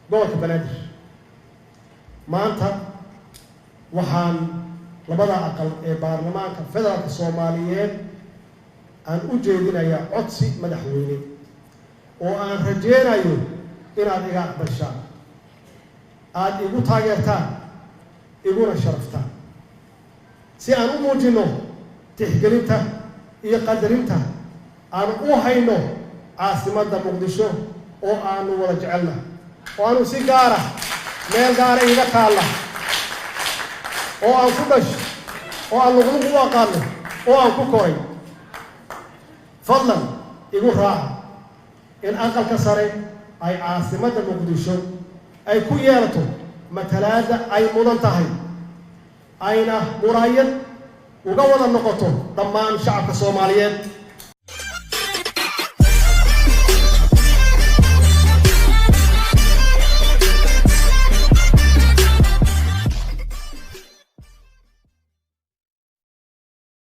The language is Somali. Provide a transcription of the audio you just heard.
Gobolka Banaadir. Maanta waxaan labada aqal ee Baarlamaanka Federaalka Soomaaliyeed aan u jeedinayaa codsi madaxweyne oo aan rajeynayo inaad iga aqbashaan, aada igu taageertaan, iguna sharaftaan, si aan u muujinno tixgelinta iyo qadarinta aan u hayno caasimadda Muqdisho oo aanu wada jecelna, oo aanu si gaara meel gaara iiga taalla, oo aan ku dhasho, oo aan luqluq u aqaano, oo aan ku koray. Fadlan igu raaca in Aqalka Sare ay caasimadda Muqdisho ay ku yeelato matalaadda ay mudan tahay, ayna muraayad uga wada noqoto dhammaan shacabka Soomaaliyeed.